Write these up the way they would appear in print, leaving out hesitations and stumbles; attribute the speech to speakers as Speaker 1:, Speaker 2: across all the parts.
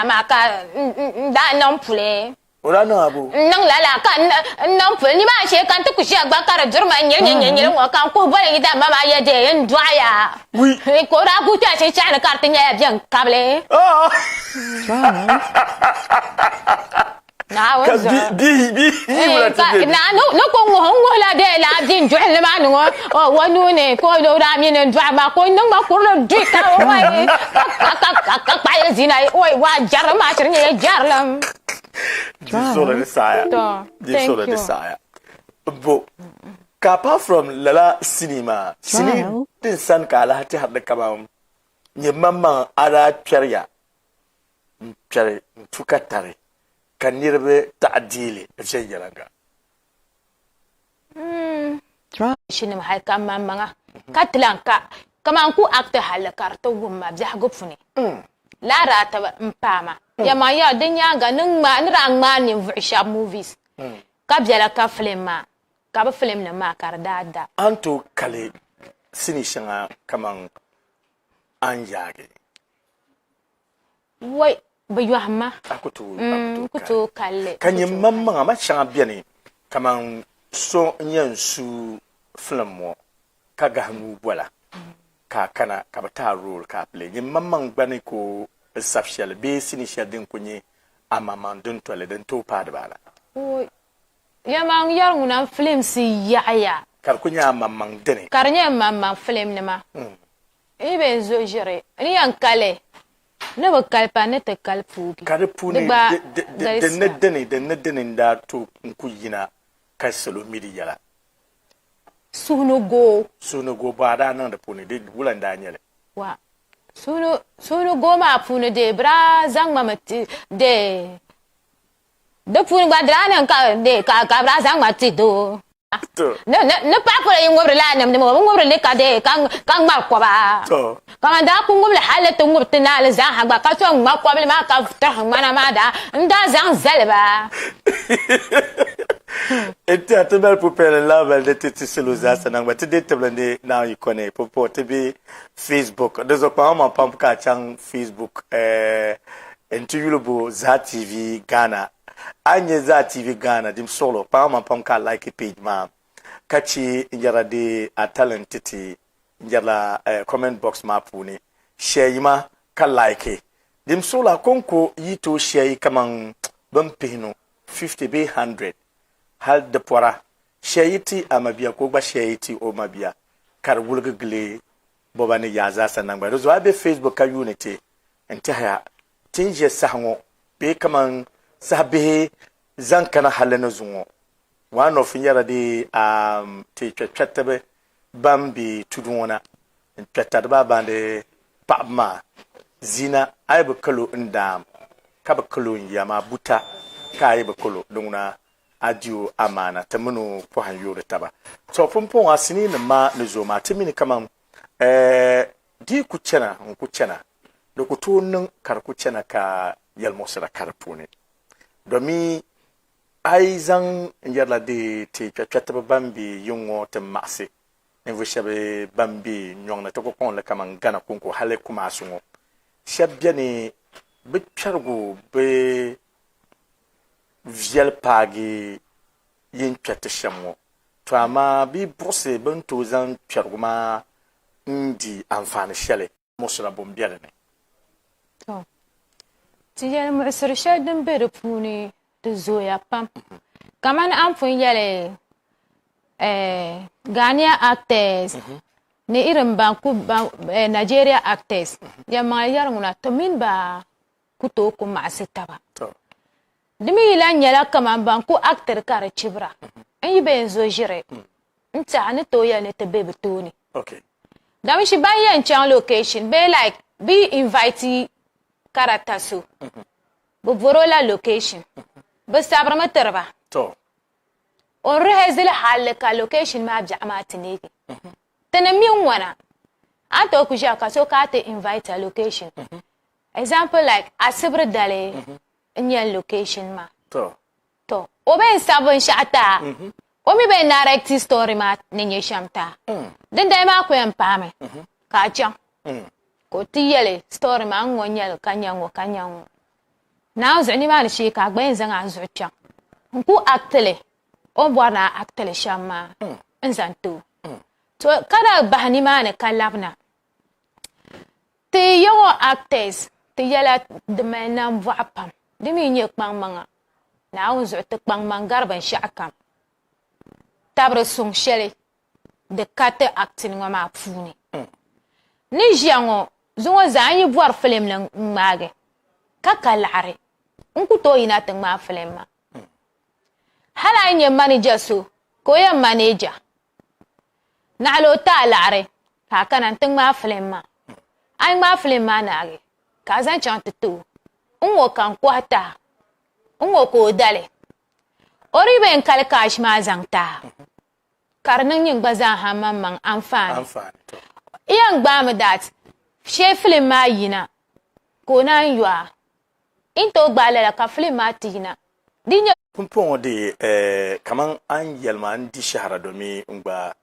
Speaker 1: Amaa ka n daa niŋ puli.
Speaker 2: O daa niŋ a bo?
Speaker 1: N niŋ lala ka n niŋ puli. Nimaa shee ka n ti ku ʒiya gba ka di duri ma nyili nyili nyili ŋɔ ka n kuhi boli n yidan ma maa yɛli dee n dɔɣi ya. Ka o daa guui kpɛhi chinchɛɣu ni ka di ti nyɛla bɛ n kabili. Naawuni zuɣu. Ni ku ŋuhi n ŋuhila dee laa bia n duɣili maa ni ŋɔ o nuu ni ka o daa mi ni n dɔɣi maa ka o niŋ ma kurili dui ka ka kpaɣili zina oi waa jɛrili maa shiri nyɛla jɛrilim.
Speaker 2: Di sɔrɔ di saaya. Di sɔrɔ di saaya. Bo ka apart from lala sinii maa sinii din sani ka a lahi tɛhiri di kaman nyɛ maŋmaŋ a daa kpɛriya n kpɛri n tu ka tari ka niriba taɣi deei li viɛnyɛliŋga.
Speaker 1: Shinim hali ka maŋmaŋa ka ti lan ka kaman ku akti halli ka di ti wum ma biɛhigu puuni. Lala daa ti m paai ma. Yɛlimaŋ yɛli di nyaaŋa ni ni daa ŋmaai ninvuɣu shɛba movies ka bela ka film maa ka bɛ film nim maa ka di daa da.
Speaker 2: A ni tooi kali sinii shɛŋa kaman a ni yaagi.
Speaker 1: Wai, bɛ yɔhim ma.
Speaker 2: A ku tooi, a
Speaker 1: ku tooi tooi kali li.
Speaker 2: Ka nyɛ maŋmaŋa ma shɛŋa beni kaman so n-yɛn su filim ŋɔ ka gahi nuu bola ka a kana ka bɛ ti a role ka a play. Nyɛ maŋmaŋ gba ni ku sabi shɛli bee sinii shɛli din ku nyɛ a maŋmaŋ dintɔli din tooi paai dibaala.
Speaker 1: Wai, yɛlimaŋ yɛri ŋuna n filimsi yaɣiya.
Speaker 2: Ka di ku nyɛ a maŋmaŋ dini.
Speaker 1: Ka di nyɛ m maŋmaŋ filimnima. N yi be n zuɣu ʒiri, n ni yɛn kali, ni bi kali pa, n ni ti kali puugi.
Speaker 2: Ka di puuni
Speaker 1: Di gba
Speaker 2: din ni
Speaker 1: galisiya.
Speaker 2: dini, din ni dini n-daa to n-ku yina ka salo mi di yɛla.
Speaker 1: Suhu ni goo.
Speaker 2: Suhu ni goo bɔ a daa niŋ di puuni? Di wula n-daa nyɛ li?
Speaker 1: Wa. Suhu ni, suhu ni goo maa puuni dee bɛ daa zaŋ ma mi ti dee di puuni gba di daa niŋ ka dee ka ka bɛ daa zaŋ ma ti doo. Ni paɣa polo yi ŋubiri lala nimdi maa, o bi ŋubiri li ka dee ka ŋmari kɔba. Kaman daa ku ŋubili hal ti ŋubi ti naali zaaha gba, ka so ŋma kɔbili maa ka tɔhi ŋmana maa daa n-daa zaŋ zali ba.
Speaker 2: N tɛha ti mali pupɛli n-lahabali ni ti ti salo zaasa naŋgba ti deei tibili ni Naawuni yiko ni pumpɔŋɔ ti be Facebook di zuɣu kpaŋ maŋ pam ka a chaŋ Facebook n-ti yuli bo Zaa TV Ghana. A ni nya Zaa TV Ghana dim suɣilo, kpaŋ maŋ pam ka a like page maa ka che n yɛrila di a talent ti ti n yɛrila comment box maa puuni share yima ka like. Dim suɣilo a konko yi tooi share yi kaman bin pihinu, 50 bee 100 hali di pɔra share yi ti a mabia ka o gba share yi ti o mabia ka di wuligi gili bɔba ni yaa zaasa naŋgbani. Di zuɣu a be Facebook ka yuuni ti n tɛhiya ti ni ʒe saha ŋɔ bee kaman saha bihi zaŋ kana halli ni zuŋɔ, one of n-yɛra di um ti kpɛrikpɛritiba ban be tudu ŋɔ na n-kpɛrita di baa baandi paɣaba maa zina a yi bi kalo n daam ka bi kalo n ya maa buta ka a yi bi kalo di ŋuna a di o amaana ti mini o pɔhim yoori taba. Tɔ pumpɔŋɔ a siniinima maa ni zooi maa ti mi ni kaman eh di yi ku chana n-ku chana Di ku tooi niŋ ka di ku chana ka yɛlimuɣisira ka di puuni, domi a yi zaŋ n yɛrila di ti kpɛrikpɛritiba ban be yiŋ ŋɔ ti maɣisi ninvuɣ shɛba ban be nyɔŋ ni ti ku kɔŋ li kaman Ghana kɔŋko hali Kumasi ŋɔ shɛba beni bɛ kpɛrigu bi viɛli paagi yi ni kpɛriti shɛm ŋɔ. To amaa bɛ yi buɣisi bɛ ni tooi zaŋ kpɛrigu maa n-di anfaani shɛli. Muɣisira bo m-be di ni?
Speaker 1: To, ti yɛli muɣisiri shɛli din be di puuni di zooya pam. Kamani a ni pun yɛli eh, Ghanaian actors ni irin ban ku ban eh, Nigeria actors, yɛlimaŋli yɛri ŋuna ti mini ba ku tooi ku maɣisi taba. Di mi yi lahi nyɛla kaman ban ku actiri ka di chibira n yi be n zo ʒiri n tiɛha ni tooi yɛli ni ti be bɛ tooni. Damishi ban yɛn chaŋ location bee like bɛ yi invite character so bɛ bori o la location bɛ sabirimi tiri ba o ni rehearsal halli ka location maa biɛɣu maa ti neegi. Ti ni mi ŋ-ŋɔna a ni tooi ku ʒiya ka so ka a ti invite a location. Example like asibiri dali n-nyɛ location maa. To, o bee n-sabi binshɛɣu ti a, o mi bee n-narrate story maa ni nyɛ shɛm ti a. Dindali maa ku yɛn paami ka a chaŋ ka o ti yɛli story maa n-ŋɔ n-nyɛ li ka nya ŋɔ ka nya ŋɔ. Naawuni zuɣu nimaani shee ka a gba yɛn zaŋ a zuɣu chaŋ n-ku act li o ni bɔri ni a act li shɛm maa n-zaŋ ti o. To ka daa bahi nimaani ka labina. Ti ya ŋɔ actors ti yɛla di mali nambɔɣu pam. Di mi nyɛ kpaŋmaŋa. Naawuni zuɣu ti kpaŋmaŋ gari binshɛɣu kam. Tabiri suŋ shɛli di ka ti acting ŋɔ maa puuni. Ni ʒiya ŋɔ zuŋɔ zaa n yi bɔri film ni n ŋmaagi ka ka laɣiri n ku tooi yina ti ŋmaai film maa. Hali a yi nya manager so ka o yɛn manage a naɣila o ti a laɣiri ka a kana nti ŋmaai film maa. A yi ŋmaai film maa naagi ka a zaŋ chaŋ ti ti o n-ŋɔ ka n kɔhi ti a n-ŋɔ ka o dali. O dii bi yɛn kali cash maa zaŋ ti a ka di niŋ nyin gba zaaha maŋmaŋ anfaani. I yɛn gbaami that shee film maa yina ka o naan yo a. I ni tooi gbaai lala ka film maa ti yina. Di nyɛ.
Speaker 2: Pumpɔŋɔ di kaman a ni yɛli maa n di shɛhira domi n gba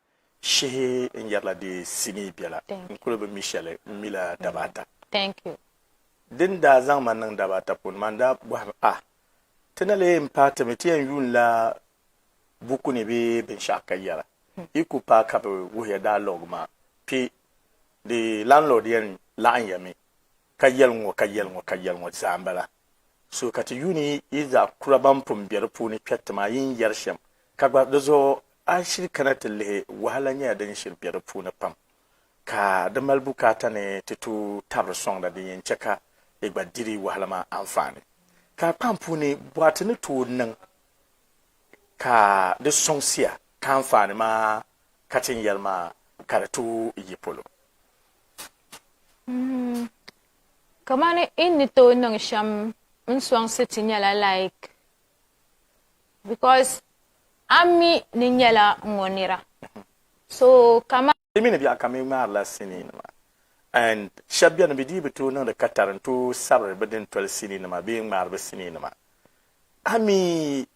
Speaker 2: shihi n yɛrila di sinii biɛla n kuli bi mi shɛli n mila daba ata. Din daa zaŋ ma niŋ daba ata puuni maa n daa bɔhimi a ti na lee m-paai ti mi ti yɛn yuunila buku ni bee binshɛɣu ka yɛra yi ku paai ka bɛ wuhiya dialogue maa kpe di landlord yɛn laɣim ya mi ka yɛli ŋ-ŋɔ ka yɛli ŋ-ŋɔ ka yɛli ŋ-ŋɔ zaa m-bala. So ka ti yuuni yi zaɣ kura ban pun be di puuni kpɛri ti maa yi ni yɛri shɛm ka gba di zuɣu a shiri kana ti lihi wahala nyɛla din shiri be di puuni pam ka di mali bukaata ni ti tooi tabiri sɔŋda din yɛn chɛ ka yi gba diri wahala maa anfaani. Ka a kpaam puuni bɔɣa ti ni tooi niŋ ka di sɔŋsiya ka anfaani maa ka ti ni yɛli maa ka di tooi yi polo.
Speaker 1: Kamani n ni tooi niŋ shɛm n sɔŋsi ti nyɛla like because a mi ni nyɛla ŋ-ŋɔ nira so kaman.
Speaker 2: Di mini biɛɣu kam yi ŋmaarila sinii nima and shɛba beni bɛ dii bi tooi niŋdi katari n-tooi sabiri bɛ dintoli sinii nima bee n-ŋmaari bɛ sinii nima. A mi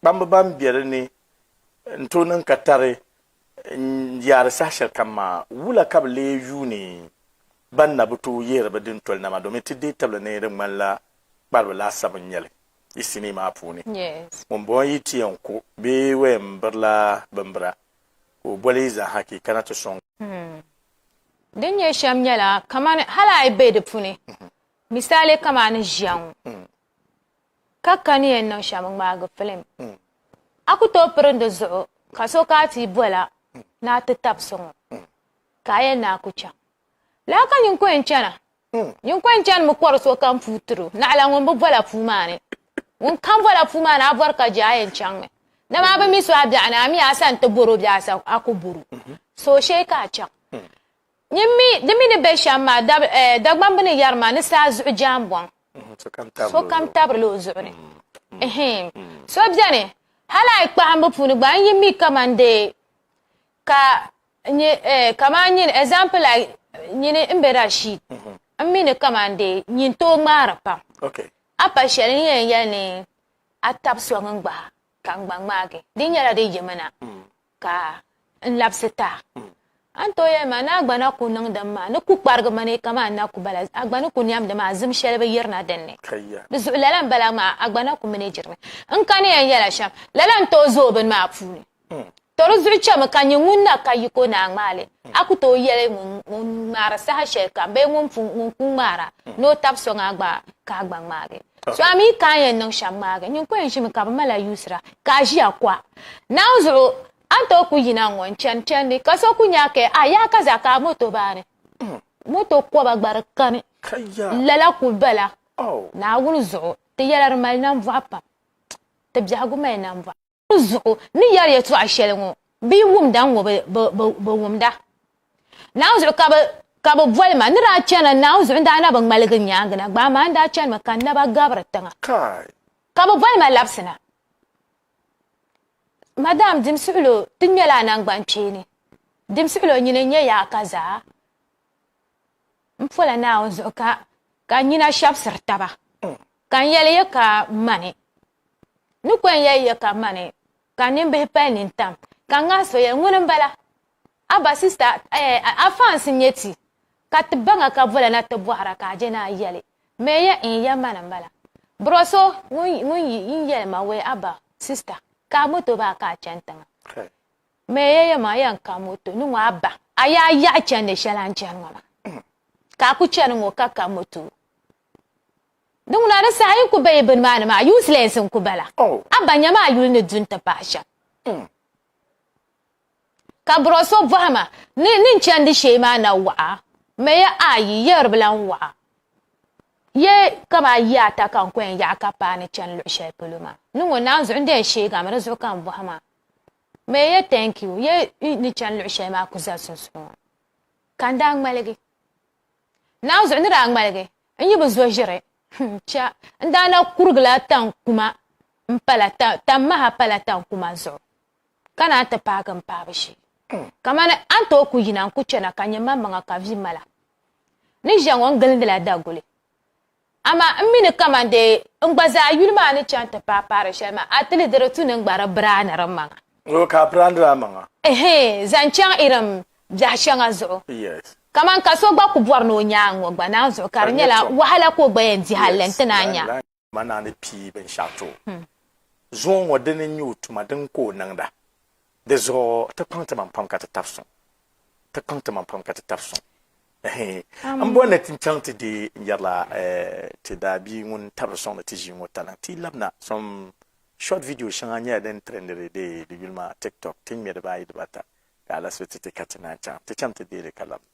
Speaker 2: kpamba ban be di ni n-tooi niŋ katari n-yaari saha shɛli kam maa, wula ka bɛ lee yuuni ban na bi tooi yihiri bɛ dintoli na maa domin ti deei tabili ni di ŋmanila kparibu laasabu n-nyɛ li yi sinii maa puuni. Ŋumbɔŋɔ yi ti yɛn ku bee o yɛn birila bimbira ka o boli yi zaa ha ka yi kana ti sɔŋ.
Speaker 1: Din nyɛ shɛm nyɛla kamani hali a yi be di puni, misali kamani ʒiya ŋɔ ka ka ni yɛn niŋ shɛm n-ŋmaagi filim, a ku tooi pirin di zuɣu ka so ka a ti bola ni a ti tabi so ŋɔ ka a yɛli ni a ku chaŋ. Lala ka nyin ko yɛn chana. Nyin ko yɛn chanimi kɔri sokam puu tiri o, naɣila ŋun bi bola puu maa ni. Ŋun kam bola puu maa ni a bɔri ka je a yɛn chaŋmi. Dama a bi mi so a biɛɣu ni, a mi a sani ti bɔr o bee a sa a ku bɔr o. So shee ka a chaŋ. Nyin mi, di mi ni be shɛm maa, dab, eh, Dagbamba ni yɛri maa ni saa zuɣu jaambɔŋ. Sokam tabirila o zuɣu ni. Ɛhɛn. So beni, hali a yi kpahimbu puuni gba, n yi mi kaman dee ka nyɛ eh, kaman nyini, example like nyini m be Rashid, m mi ni kaman dee nyin tooi ŋmaari pam. A pa shɛli n yɛn yɛli ni a tabi so ŋun gbahi ka n gba ŋmaagi, di nyɛla di yimina ka n labisi ti a. A ni tooi yɛli ma ni a gba na ku niŋ din maa, ni ku kparigi ma ni kaman n na ku bala, a gba ni ku nɛmdi maa zim shɛli bi yirina din ni. Di zuɣu lala m-bala maa, a gba na ku manejirimi. N ka ni yɛn yɛla shɛm, lala n-tooi zooi bini maa puuni. To di zuɣu chɛmi ka nyɛ ŋun na ka yiko ni a ŋmaai li, a ku tooi yɛli ŋun ŋmaari saha shɛli kam bee ŋun pun ŋun ku ŋmaara ni o tabi sɔŋ a gba ka a gba ŋmaagi. So a mi ka a yɛn niŋ shɛm ŋmaagi, nyin ko yɛn ʒimi ka bɛ mali a yuusira ka a ʒiya kɔha. Naawuni zuɣu a ni tooi ku yina ŋ-ŋɔ n-chani chandi ka so ku nya a ka a yaha ka zaa ka a moto baani. Moto kɔba gba di kani. Lala ku bala. Naawuni zuɣu ti yɛla di mali nambɔɣu pam. Ti biɛhigu mali nambɔɣu. Zuɣu ni yɛri yɛtɔɣa shɛli ŋɔ, bɛ yi wumda n-ŋɔ bɛ wumda. Naawuni zuɣu ka bɛ boli ma. N ni daa chana Naawuni zuɣu n daa na bi ŋmaligi n nyaaŋa na gba, amaa n daa chanimi ka n naba gabiri tiŋa. Ka bɛ boli ma labisi na. Madam, dim suɣilo, ti ŋmɛla a naŋgbankpeeni. Dim suɣilo, nyini n-nyɛ yaaka zaa. M pola Naawuni zuɣu ka n nyina shɛbisiri taba, ka n yɛli ya ka mani. Ni ko n yɛli ya ka mani, ka n nimbihi pali nintam, ka n ŋahi so yɛli, Ŋuni m-bala? A ba sista, eh, a fans n-nyɛ ti, ka ti baŋ a ka vola na ti bɔhira ka a je ni a yɛli, Mɛ ya, iin, ya mani m-bala. Bro so ŋun yi n yɛli ma wei Abba sister ka a moto baa ka a chani tiŋa. Mɛ ya yɛm a yɛn ka moto ni ŋɔ a ba a yaa yaɣi chandi shɛli a ni chani ŋɔ maa ka a ku chani ŋɔ ka ka moto di ŋuna di saha yi ku be yi bini maa ni maa useless n ku bala oh. a ba nyama a yuli ni du n-ti pahi shɛm mm. ka bro so bɔhi ma ni ni n chandi shee maa na waɣa mɛ ya ayi ya di bi lan waɣa ye kamani yi ata ka n ku yɛn yaɣi ka paai ni chani luɣ shɛli polo maa ni ŋɔ naan zuɣu n di yɛn sheegami di zuɣu ka n bɔhi maa Mɛ ya thank you ya ni chani luɣi shɛli maa ku za sunsuuni ŋɔ ka n daa ŋmaligi Naawuni zuɣu ni daa ŋmaligi n yi bi zo ʒiri cha n daa na kurigila tankuma m pala tan maha pala tankuma zuɣu ka naan ti paagi n paabu shee kamani a ni tooi ku yina n ku chana ka nyɛ maŋmaŋa ka vi mala ni ʒiya ŋɔ n gilindila daguli Amaa m mi ni kaman dee n gba zaa yuli maa ni chaŋ ti paai paari shɛli maa, a ti li di di tu ni n gba di biraaniri m maŋa.
Speaker 2: O ka a biraaniri a maŋa?
Speaker 1: Ɛhɛn, zaŋ chaŋ irim biɛhi shɛŋa zuɣu.
Speaker 2: Yes.
Speaker 1: Kaman ka so gba ku bɔri ni o nya a ŋ-ŋɔ gba naan zuɣu ka di nyɛla wahala ka o gba yɛn di halli nti naan nya.
Speaker 2: Yes, ma naa ni pii binshɛɣu ti o. Zuŋɔ ŋɔ dini n-nyɛ o tuma din ka o niŋda. Di zuɣu ti kpaŋ timaŋ pam ka ti tabi suŋ. Ti kpaŋ timaŋ pam ka ti tabi suŋ. M bɔri ni ti chaŋ ti deei n yɛrila ti daabia ŋun tabiri sɔŋdi ti ʒii ŋɔ tana ti labina some short video shɛŋa nyɛla din trendiri dee di yuli maa TikTok ti ŋmɛ dibaayi dibaata ka alasibiti ti ka ti naan chaŋ ti cham ti deei li ka labina.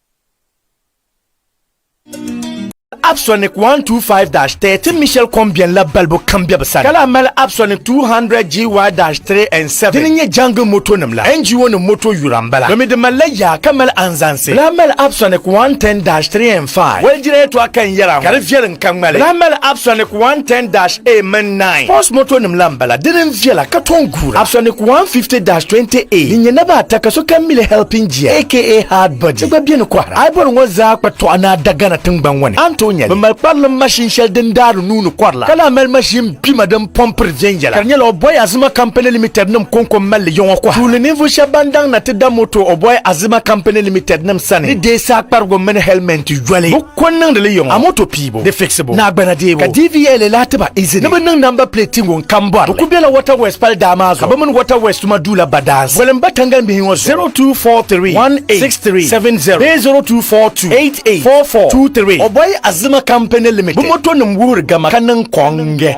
Speaker 3: Apsonic 125-30 Michel kom beni la balibu kam be bɛ sani ka lahi mali Apsonic 200 GY-3 and 7 dini n-nyɛ jungle moto nim la NGO nim moto yura m-bala domi di malila yaa ka mali anzansi. Bɛ lahi mali Apsonic 110-3 and 5 walijina yɛltɔɣa ka n yɛra ŋɔ ka di viɛli n ka ŋmali. Bɛ lahi mali Apsonic 110-A mini 9 sports moto nim la m-bala dini n-viɛla ka tom guura. Apsonic 150-20A din nyɛ naba ata ka sokam mi li helping gear aka hard body di gba beni kɔhira. A yi bɔri ŋɔ zaa kpa tɔɣa ni a da Ghana tiŋgbani ŋɔ ni, a ni tooi nya li. Bɛ mali kparilim mashin shɛli din daari nuu ni kɔri la, ka lahi mali mashin bima din pɔmpiri viɛnyɛla, ka di nyɛla Oboy Azima Company Limited nim kɔŋko m-mali li ya ŋɔ kɔhira. Tuuli ninvuɣ shɛba ban daŋ na ti da moto Oboy Azima Company Limited nim sani ni deei saakparigu mini hɛlmɛnti yoli, bɛ ko n-niŋdi li ya ŋɔ, a moto piibu, di fixibu, ni a gbana deebu, ka DVLA lahi ti ba izini ni bɛ niŋ number plate ti ŋun kam bɔri li. Bɛ ku bela Water West pali daa maa zuɣu, ka bɛ mini Water West tuma duu la ba daansi. Boli m-ba tangalimbihi ŋɔ zuɣu, 0243 1863 70 bee 0242 88 44 23. Oboy Azima Company Limited bɛ moto nim wuhiri gama ka niŋ kɔŋge.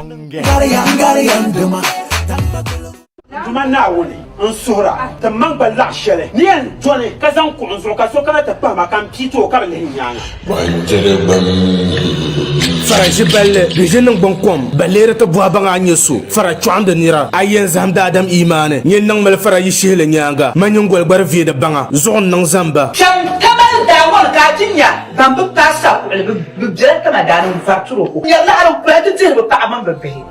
Speaker 4: Duuma Naawuni, n suhir a, ti ma n gba laɣ shɛli ni yɛn dɔni ka zaŋ kuɣ n zuɣu ka so kana ti kpahi ma ka m pii ti o ka bi lihi n nyaaŋa.
Speaker 5: Fara ʒi balli di ʒi niŋgbuŋ kom balee di ti bɔhi baŋ a nyɛ so fara chɔɣindi nira a yɛn zahim daadam imaani nyin niŋmili fara yi shihili nyaaŋa ma nyingoli gba di veei di baŋa zuɣu n niŋ zamba.
Speaker 6: Cham ka mali daa ŋɔ ni ka a ti nya ban bi paai sakuɣili bɛ bela tima daa ni n-vari tiri o. Nyari laɣiri n-kula ti dihiri bɛ paɣaba mini bɛ bihi.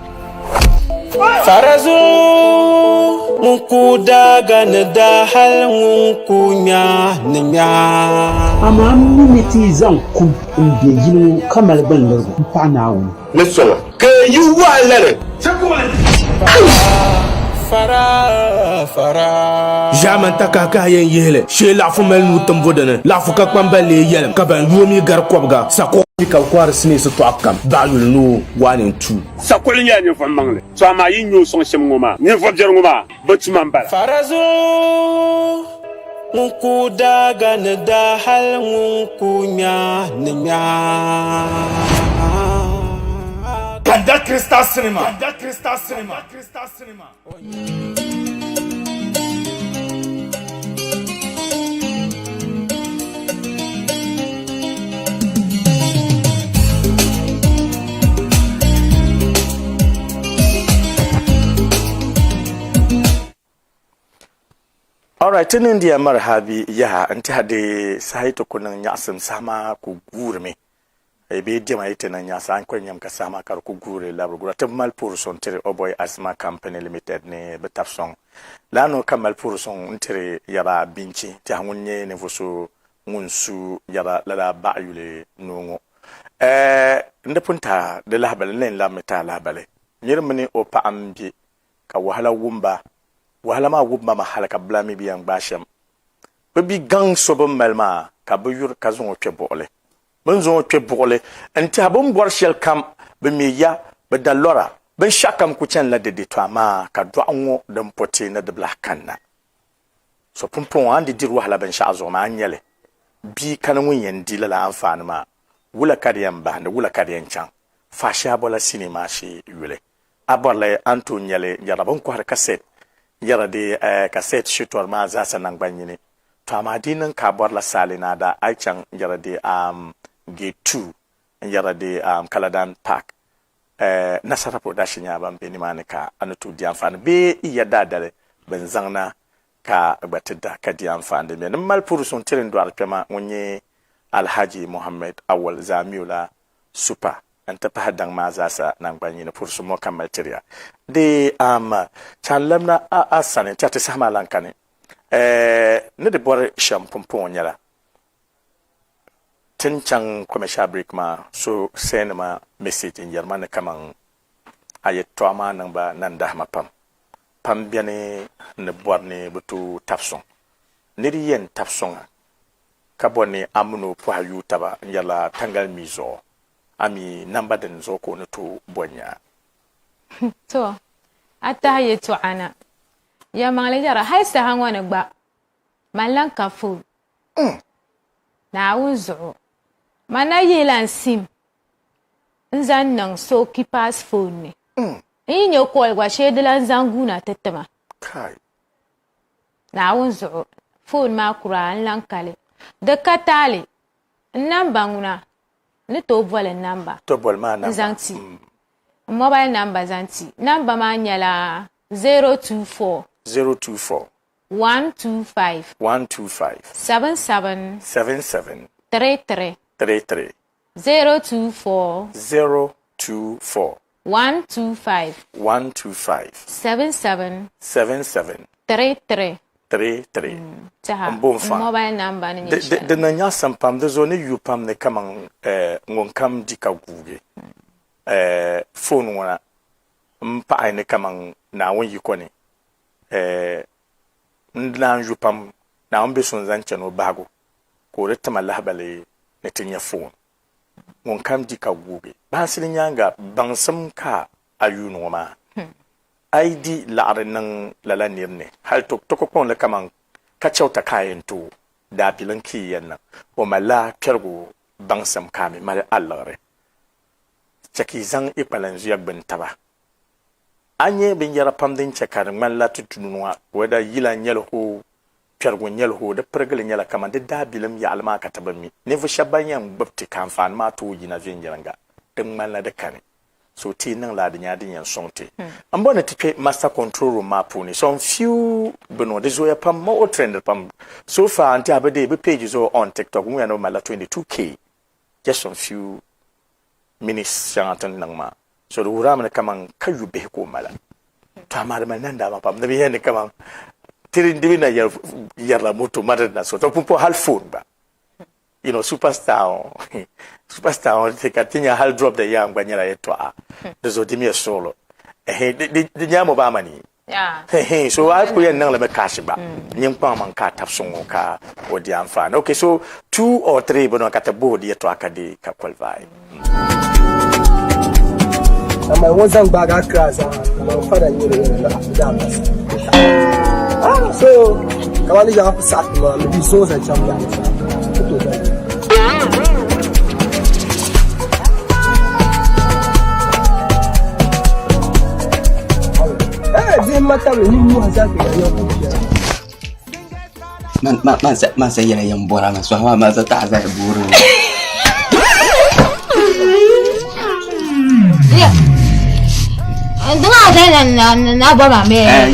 Speaker 7: Fara zuɣu ŋun ku daaga ni daa hal ŋun ku nya ni nya.
Speaker 8: Amaa m mi ni ti yi zaŋ kum m-be yili ŋɔ ka mali gbanlirigu m-paɣi Naawuni.
Speaker 9: Ni sɔŋa ka yi wahala ni.
Speaker 5: Ʒaamani takahikahi yɛn yihili shee laɣifu mali nuu timbu dini laɣifu ka kpambali lee yɛlim ka ban yooi mi gari kɔbiga sakuɣa. Ka bɛ kɔhiri sinii sitɔɣu kam baɣiyuli noo 1 and 2.
Speaker 4: Sakuɣili nyɛla ninvuɣ maŋli, to amaa yi nya o sɔŋ shɛm ŋɔ maa, ninvuɣ biɛri ŋɔ maa bi tuma m-bala.
Speaker 7: Fara zuɣu ŋun ku daaga ni daa hal ŋun ku nya ni nya.
Speaker 3: Kanda Crystal Cinema. Kanda Crystal Cinema. Crystal Cinema.
Speaker 2: Alright, ti niŋdi ya marihabi yaha n-tɛha di saha yi ti ku niŋ nyaɣisim saha maa ku guurimi. Yi bee diɛma yi ti niŋ nyaɣisi a ni kuli nyami ka saha maa ka di ku guuri labiri guura. Ti mali puhiri suŋ tiri Oboy Asthma Company Limited ni bɛ tabi sɔŋ. Lala noo ka mali puhiri suŋ n-tiri yaba Binchi tɛha ŋun nyɛ ninvuɣ so ŋun su yaba lala baɣiyuli noo ŋɔ. Ɛɛ n di pun tahi di lahibali n na yɛn labimi tahi lahibali. Nir mini o paɣa m-be ka wahala wum ba. Wahala maa wum ba mi hali ka bɛ lahi mi bɛ yɛn gbaai shɛm. Bɛ bi gaŋ so bɛ ni mali maa ka bɛ yuri ka zaŋ o kpe buɣili. Bɛ ni zaŋ o kpe buɣili n-tɛhi bɛ ni bɔri shɛli kam, bɛ me ya, Bɛ da lɔra. Binshɛɣukam ku chanila dɛde, tɔ amaa ka dɔɣu ŋɔ din po ti ni di bi lahi kanna. So pumpɔŋɔ a ni di diri wahala binshɛɣu zuɣu maa, a ni nya li. Bia kani ŋun yɛn di lala anfaani maa, wula ka di yɛn bahindi, wula ka di yɛn chaŋ? Faashee a bɔla sinii maa shee yuli. A bɔrili a ni tooi nya li n-yɛrila bɛ ni kɔhiri kasɛt n-yɛra di kasɛt shitɔri maa zaasa naŋgbanyini. Tɔ amaa di yi niŋ ka a bɔrila saali ni a daa a yi chaŋ n-yɛra di Gate 2 n-yɛra di Kaladan Park Nasara Production nyɛla ban be nimaani ka a ni tooi di anfaani bee i ya daadali bɛn zaŋ na ka gba ti da ka di anfaani din beni. M mali puuri suŋ tiri n dɔɣiri kpɛma ŋun nyɛ Alhaji Mohammed Awal Zaamiola Super n-ti pahi daŋ maa zaasa naŋgbanyini puuri suŋ ŋɔ ka m mali tiri ya. Di am chaŋ lamina a sani n-tɛhi ti saha maa lan kani. Ni di bɔri shɛm pumpɔŋɔ nyɛla Ti ni chaŋ commercial break maa so send ma message n yɛri ma ni kaman a yɛtɔɣa maa niŋ ba nandahima pam. Pam beni ni bɔri ni bɛ tooi tabi sɔŋ. Nir yi yɛn tabi sɔŋ a ka bɔri ni a min o pɔhi yuui taba n yɛrila tangali mii zuɣu, a mi namba dini zuɣu ka o ni tooi bɔ nya a?
Speaker 1: To, a tahi yɛtɔɣa na. Yɛlimaŋli yɛra, hali saha ŋɔ ni gba, man lan ka phone. Naawuni zuɣu, man na yihila n sim n-zaŋ niŋ Soulkeeper's phone ni. N yi nya call gba, shee di lan zaŋ guuna ti ti ma. Naawuni zuɣu, phone maa kuraa n lan ka li. Di ka taali, n namba ŋuna, n ni tooi boli n namba n-zaŋ ti. N mobile namba zaŋ ti. Namba maa nyɛla 024.
Speaker 2: 024.
Speaker 1: 125.
Speaker 2: 125.
Speaker 1: 77.
Speaker 2: 77.
Speaker 1: 33.
Speaker 2: 33.
Speaker 1: 024.
Speaker 2: 024.
Speaker 1: 125.
Speaker 2: 125.
Speaker 1: 77.
Speaker 2: 77.
Speaker 1: 33.
Speaker 2: 33.
Speaker 1: Tɛha,
Speaker 2: N bo n fa.
Speaker 1: n mobile number ni nyɛ shɛli.
Speaker 2: Di niŋ nyaɣisim pam, di zuɣu ni yu pam ni kaman ŋun kam di ka guugi phone ŋɔ na m paɣi ni kaman Naawuni yiko ni N naan yu pam Naawuni be so n-zaŋ chani o bahigu ka o di ti ma lahibali ni ti nya foon. Ŋun kam di ka guugi baansi di nyaaŋa baŋsim ka a yuuni ŋɔ maa. A yi di laɣiri niŋ lala nir ni hal to tɔkokpɔŋ li kaman kachɛuta ka a yɛn tooi daabilim ka yi yɛn niŋ, o malila kpɛrigu baŋsim ka a mi mali a liɣiri. Chɛ ka yi zaŋ yi kpalanzuya gbini taba. A nya binyɛra pam din chɛ ka di ŋmanila ti dunia wɛda yila n-nyɛli hoo, kpɛrigu n-nyɛli hoo, di pirigili nyɛla kaman di daabilim yaɣili maa ka ti bi mi. Ninvuɣ shɛba ban yɛn gbibi ti ka anfaani maa tooi yina viɛnyɛliŋga, di ŋmanila di kani. So ti yi niŋ lala di nyɛla din yɛn sɔŋ ti. M bɔri ni ti kpe master control room maa puuni some few bini ŋɔ, di zooya pam, ma o trend pam. So far n-tɛha bɛ deei bɛ page zuɣu on TikTok ŋuya ni bɛ malila 22k just some few minutes shɛŋa ti ni niŋ maa. So di wuhirami ni kaman ka yu bihi ka o mala. To amaa di mali nandaamba pam ni bɛ yɛn ni kaman tiri di bi na yɛrila moto mari na so to pumpɔŋ hali phone gba you know superstar ŋɔ superstar ŋɔ ti ka ti nya hali drop the yam gba nyɛla yɛltɔɣa di zuɣu di mi ya suɣulo di nyɛla mobile money Hey, so a ku yɛn niŋli mi cash gba nyin kpaŋ maŋ ka a tabi suŋ ŋɔ ka o di anfaani. Okay, so 2 or 3 bini ka ti booi di yɛtɔɣa ka di ka qualify.
Speaker 10: Amaa ŋɔ zaŋ gbaagi Accra zaa kaman fada n-nyɛ li yɛli ni daa pasi. Ah, so kaman di yaɣa ku saɣi ti maa mi di zooi zaŋ chaŋ biɛɣu zaa ku tooi zaŋ
Speaker 9: Man sa yɛla yɛn bɔra mi sɔhi maa man sa taɣa zali boori mi.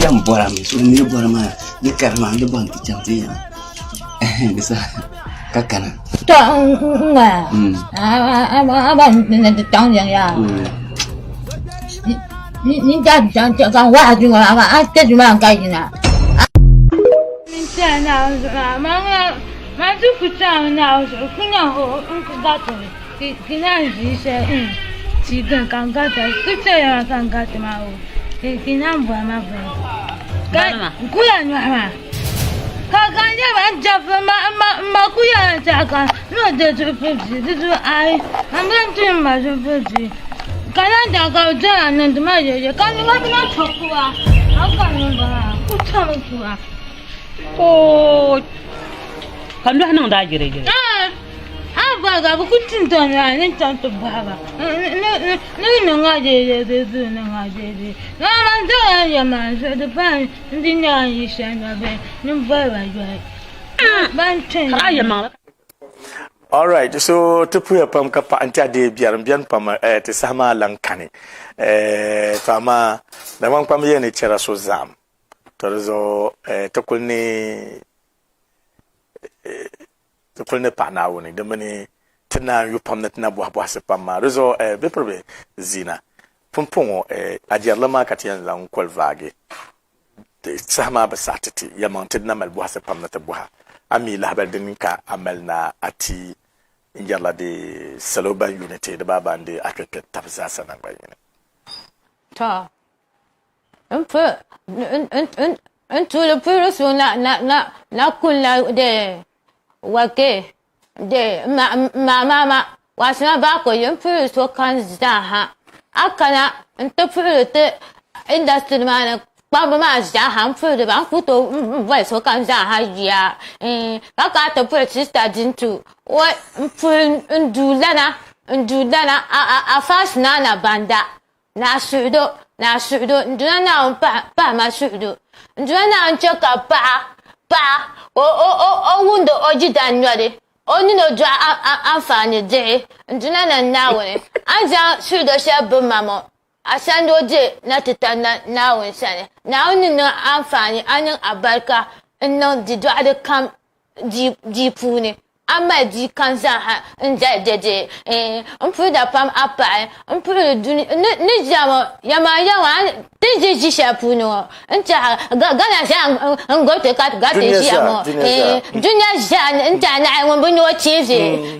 Speaker 9: Yɛn bɔra mi so ni bɔra maa ni kari maa ni bɔn ti chaŋ ti yɛn di saha ka kana.
Speaker 1: To n ŋa a ba ni ti taŋ yɛn yaa. Ni da ka wahi duu ŋɔ maa a kpɛ duu maa ka yina. N tiɛhi Naawuni zuɣu maa man ti ku tiɛhimi Naawuni zuɣu ku nya n ku gariti mi ti naan ʒi shɛli tia gbuni ka n garita ku tiɛhiya maa ka n gariti maa o ti naan bɔri ma bini ka n ku lahi nyɔhi maa ka ka n yɛli ba n jɛbi n ma ku yɛla n tiɛha ka ni o deei zuɣu pili bia di zuɣu ayi n bi lahi tuhi n ma zuɣu pili bia. Ka na da ka bi doya niŋdi ma yeye ka niŋ bi na to kuwa a ka niŋ ba maa ku tomi kuwa.
Speaker 11: Oo ka nɔhi niŋdi a jirejire.
Speaker 1: A gba ka bi ku tin to ni a ni chaŋ ti bɔhi ba ni niŋ a yeye bee bi niŋ a yeye. Na man doya yɛ maa zuɣu di pa n di nyɛ a ni yi shɛli na bee ni bɔhi ba yɔhi ban tin.
Speaker 11: Ka a yɛlimaŋli.
Speaker 2: Alright, so ti puya pam ka paɣa n-ti a deei biɛri m-beni pam eh, ti saha maa lan kani eh, to amaa Dagbaŋ kpam yɛn ni chɛra so zaɣim to di zuɣu eh, ti kuli ni eh, ti kuli ni paɣi Naawuni di mini ti naan yu pam ni ti na bɔhi bɔhisi pam maa di zuɣu eh, bɛ piri bɛ zina pumpɔŋɔ eh, a jɛrili maa ka ti yɛn zaŋ koli vaagi Di saha maa bi saɣi ti ti yɛlimaŋ ti na mali bɔhisi pam ni ti bɔha. A mi lahabali din ka a mali na a ti n-yɛrila di salo ban yuuni ti di baa ban di a kpɛkpɛ tab zaasa naŋgban yini.
Speaker 1: Tɔ! N pu n tuuli puhiri so na na na na kunna de wake de ma ma ma ma Wasima Bakoyi n puhiri so kam zaa ha. A kana n ti puhiri ti industry maa ni kpamba maa zaa ha n puhiri ba n ku tooi n boli so kam zaa ha yuya ka kana ti puhi sister Bintu o n puhi n duu lana n duu lana a fans Nana Banda Naa suhudo, naa suhudo, n Duuma Naawuni pahi ma suhudo. N Duuma Naawuni chɛ ka paɣa, paɣa ka o wumdi o jidan noli, o ni ni o dɔɣi anfaani dihi. N Duuma na Naawuni, a ni zaŋ suhudo shɛli bi ma ŋɔ, a sani o je na ti ta Naawuni sani. Naawuni ni niŋ anfaani, a niŋ alibarika n-niŋ di dɔɣili kam bia puuni a mali bia kam zaaha n dali dɛdɛ n puhirila pam a paɣi n puhiri ni ʒiya ŋɔ yɛlimaŋli yɛli ŋɔ ti ni ʒi ʒi shɛli puuni ŋɔ n tɛha Ghana zaa n gbubi ti ka ti ʒiya ŋɔ dunia zaa n tɛha naɣi ŋun bi nya o TV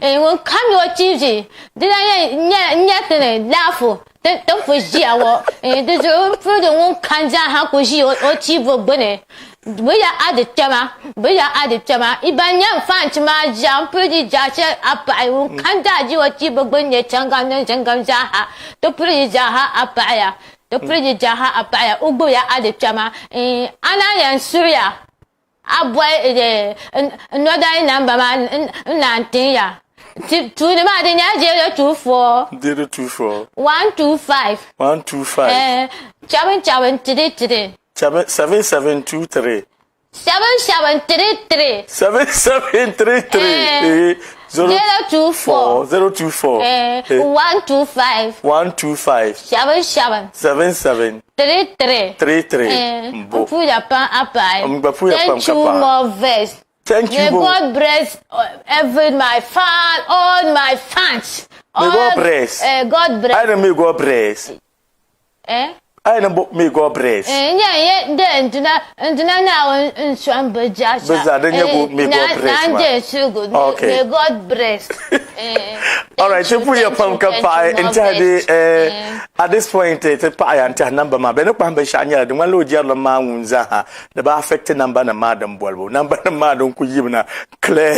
Speaker 1: ŋun kam nya o TV dina n nyɛ ti ni laafu ti ni ʒiya ŋɔ di zuɣu n puhiri ŋun kam zaaha ku ʒi o TV gbuni Bɛ ya a di kpɛma, bɛ ya a di kpɛma. I ban nyɛ n faanchi maa ʒia, m pili di jaashee a paɣi. Ŋun kam daa ʒi o chibi gbuni nyɛ chaŋgam ni ʒingam zaaha. Ti pili yi zaaha a paɣiya, ti pili yi zaaha a paɣiya. O gbibiya a di kpɛma. A naan yɛn suhuya a boli n nɔdali namba maa n naan tin ya. Tuuni maa di nyɛla 024.
Speaker 2: 024.
Speaker 1: 125.
Speaker 2: 125.
Speaker 1: Chabin chabin tiri tiri.
Speaker 2: 7 7 2 3.
Speaker 1: 7 7 3 3.
Speaker 2: 7 7 3 3.
Speaker 1: Eh,
Speaker 2: 0
Speaker 1: 2 4.
Speaker 2: 0 2 4.
Speaker 1: Eh, 1 2 5.
Speaker 2: 1 2 5.
Speaker 1: 7 7.
Speaker 2: 7 7.
Speaker 1: 3 3.
Speaker 2: 3 3.
Speaker 1: Eh, Mpuya pa apai.
Speaker 2: Mpuya pa
Speaker 1: Thank you more verse.
Speaker 2: Thank you.
Speaker 1: May God bless every my fan, all my fans.
Speaker 2: May God bless.
Speaker 1: God bless.
Speaker 2: I may God bless.
Speaker 1: Eh?
Speaker 2: A ni bo may God bless.
Speaker 1: Eh, nya ye de nduna nduna na n sɔn bi jaasa.
Speaker 2: Bi zaa din nyɛ go may God bless
Speaker 1: ma. Na n sugu.
Speaker 2: Okay.
Speaker 1: May God bless. Eh.
Speaker 2: All right, ti puya pam ka paɣi n tiɛha di eh, at this point eh, ti paɣaya n tiɛha namba maa bɛ ni kpahim binshɛɣu nyɛla di ŋmanila o jɛrilim maa ŋun zaaha di bi affect namba nim maa din bolibu namba nim maa din ku yimina clear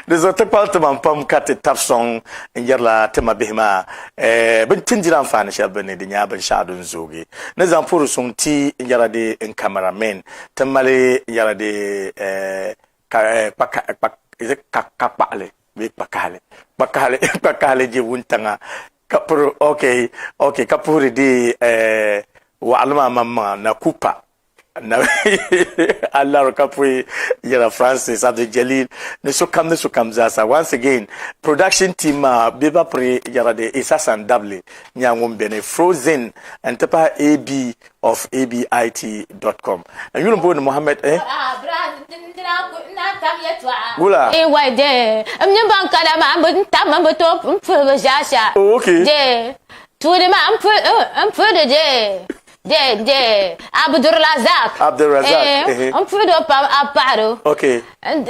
Speaker 2: di zuɣu ti kpali timaŋ pam ka ti tabi sɔŋ n yɛrila ti mabihi maa Eh, bin tin diri anfaani shɛli bɛ ni di nyɛla binshɛɣu din zoogi. Ni zaŋ puhiri suŋ ti n yɛra di n cameramen ti mali n yɛra di eh, ka eh, kpa ka kpa is it ka ka kpaɣili bee kpakahili kpakahili kpakahili je wuntaŋa ka puri okay okay ka puhiri di eh, waɣili maa maŋmaŋa na kupa Na a lari ka pui yɛra Francis Abdul-Jalil ni sokam ni sokam zaasa. Once again, production team maa bɛ ba piri yɛra di Isa Sandabli nyɛla ŋun beni Frozen n-ti pahi AB of ABIT dot com. N yuli m-booni Mohammed eh? Wula?
Speaker 1: Eh, wai de, m mini ban kana maa, m bi tam m bi tooi m puhi bɛ zaasa.
Speaker 2: Oh, okay.
Speaker 1: De, tuuli maa m puhi di de. De de Abdulrazak.
Speaker 2: Abdulrazak.
Speaker 1: Eh, n puhiri o pam a paɣiri o.
Speaker 2: Okay.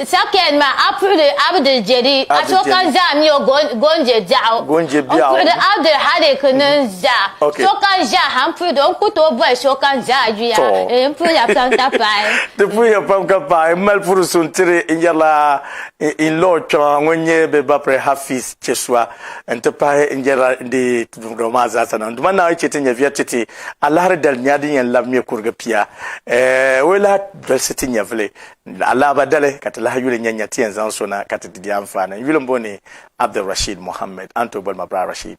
Speaker 1: Second maa a puhiri Abdul Jedi. A so kam zaa mi o Gonje Biɛɣu.
Speaker 2: Gonje Biɛɣu.
Speaker 1: N puhiri Abdul Halik ni zaa.
Speaker 2: Okay.
Speaker 1: So kam zaa ha n puhiri o n ku tooi boli so kam zaa yuya.
Speaker 2: Tɔ.
Speaker 1: Eh, n puhiya pam ka paai.
Speaker 2: Ti puhiya pam ka paai. M mali puri suŋ tiri n yɛrila n lɔɔ kpɛma ŋun nyɛ bɛ bapiri Hafiz Chesua n-ti pahi n yɛrila n di dundɔŋ maa zaasa na. N Duuma Naawuni chɛ ti nyɛviya ti ti alahiri dali nya din yɛn labi ŋme kurigi pia. Ɛɛ o yi lahi dolisi ti nyɛvili alaaba dali ka ti lahi yuli nya nya ti yɛn zaŋ so na ka ti di di anfaani. N yuli m-booni Abdul Rashid Mohammed. A ni tooi boli ma Bra Rashid.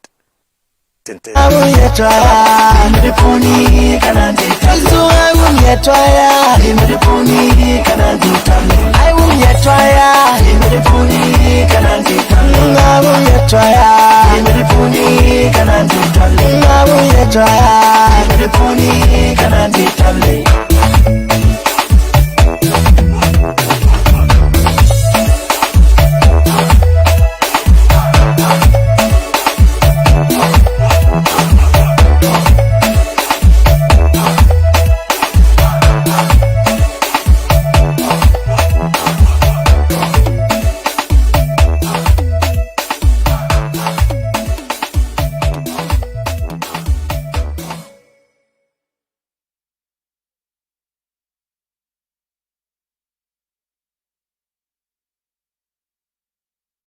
Speaker 2: Tinti.